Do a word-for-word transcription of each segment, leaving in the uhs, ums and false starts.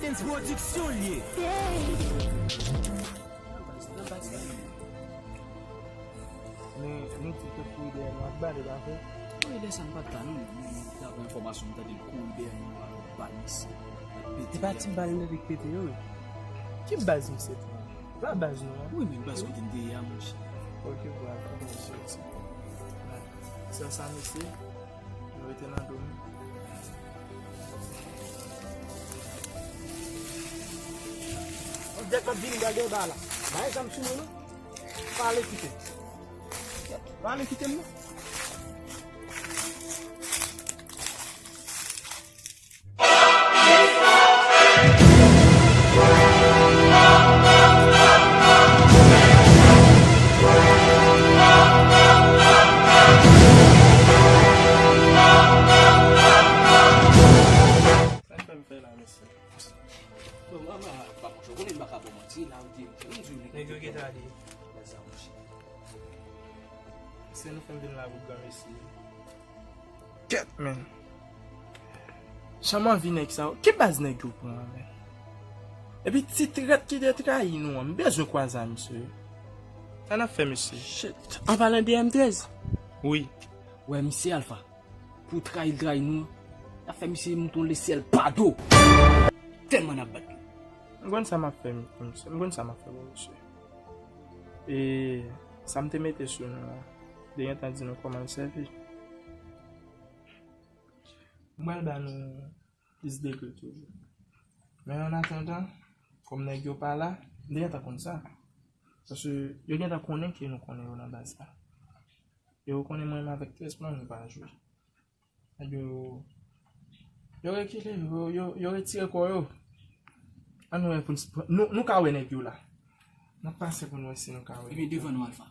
Dance Production l ye. Men, nou tout ap kouri dèyè nou ap bat, e pa vre? Wi, lè sa m pa t la, non, men, men, daprè enfòmasyon m tande, l kouri dèyè nou, al bat misye. L ap pete. E pa ti bal nèg ki pete yo, wi. Ki baz misye te? Pa baz nou an. Wi, men baz kote n te ye a, monchè. Ok, bra, kote misye soti? Sèl sa, mesye. Nou rete nan do nou. Yon dèk ap vini gade ba la. Bay zam sou nou, non. Pa ale kite m. Pa ale kite m, non. Bon, mama, pa monchè, ou konnen m pa ka ba w manti, la ou di, m di w nèg yo gentan ale. Se nou fè m vin la pou gran mesye. Kèt, men. Jan m anvi nèg sa yo. Ki baz nèg yo pran an, men? Epi ti trèt ki te trayi nou an, m bezwen kwaze a misye. Sa n ap fè, mesye? Shit. An palan de M trèz? Wi. Wè, misye Alpha. Pou trayi l trayi nou an, n ap fè misye moute yon lesyèl pa do. Tèlman n ap bat li. M konn sa m ap fè, m, m, m konn sa m ap fè pou misye. E sa m te mete sou nou an, m te gentan di nou kòman l sèvi. M pral ba nou plis degre toujou. Men an atandan, kòm nèg yo pa la, m te gentan konn sa. Paske yo gentan konnen ke nou konnen yo nan baz la. E yo konnen mwen menm avèk trèz plan nou pa jwe. Nèg yo, yo rekile, yo, yo, yo retire kò yo. Ann wè pou n, nou, nou ka wè nèg yo la. N ap pase pou n wè si nou ka wè. Ebyen, devan nou, Alpha.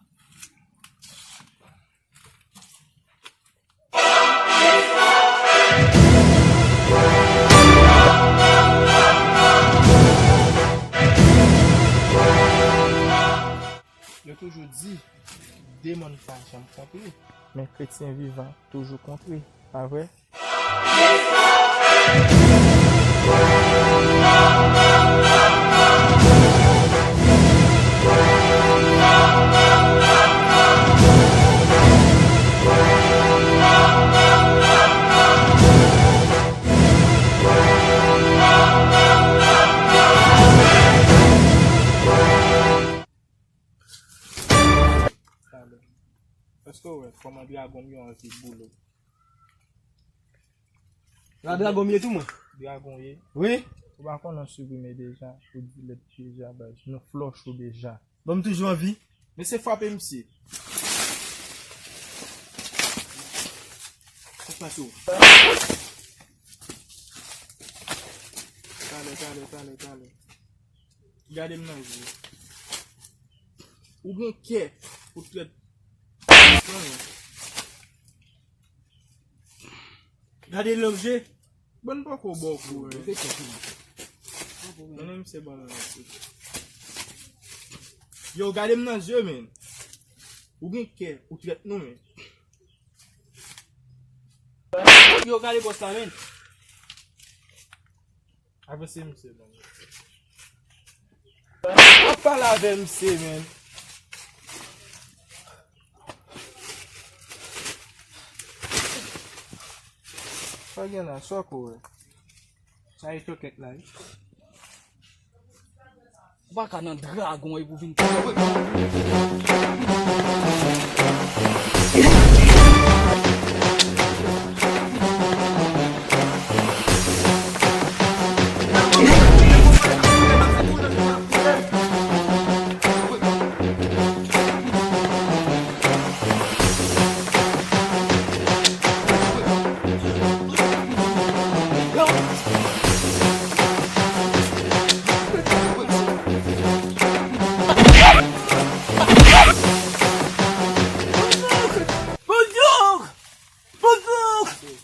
Yo toujou di, demon pa janm kontre, men kretyen vivan toujou kontre, pa vre? Talè. Èske w wè kòman dragon m yo anvi boule w? La dragon m ye tou, mwen. Dragon ye. Wi. Ou pa konnen w siprime deja, ou delete deja, baz. Nou flush ou deja. Bon, m toujou anvi. Mesye frape misye. Sa k pase w? Talè, talè, talè, talè. Gade m nan je. Ou gen kè pou trèt. Gade l nan je. Bon, poko ba w kou, men. Mennen misye ban mwen, mesye. Yo, gade m nan je, men. Ou gen kè, ou trèt nou, men. Yo, gade bòs la, men. Avanse, misye, ban mwen. Ap pale avè misye, men. Sa gen la, sa w kouri? Sa e tokèt la, wi. Ou pa ka nan dragon epi w vin.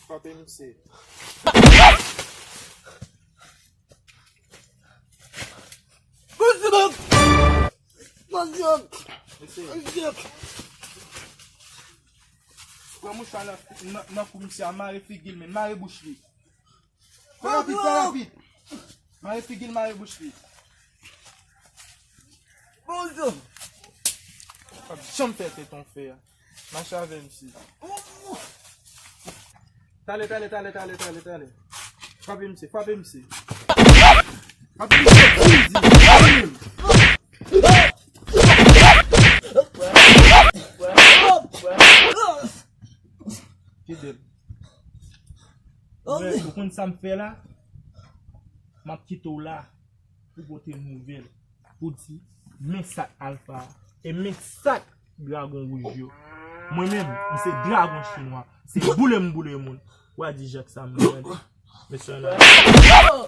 Frape misye. Pran mouchwa nan, nan, nan kou misye a, mare figi l, men mare bouch li. Fè rapid, fè rapid. Mare figi l, mare bouch li. Bonjou. P ap janm fè tèt on fè a. Mache avè misye. Talè, talè, talè, talè, talè, talè. Frape misye, frape misye. Frape misye, frape misye. Kite l. Ou konn sa m fè la? M ap kite w la pou pote nouvèl. Pou di, men sa k Alfa a. E men sa k Dragon Wouj yo. Mwen menm, m se Dragon Chinwa. Se boule m boule moun. W a di Jacques Sam nan. Mesye nan.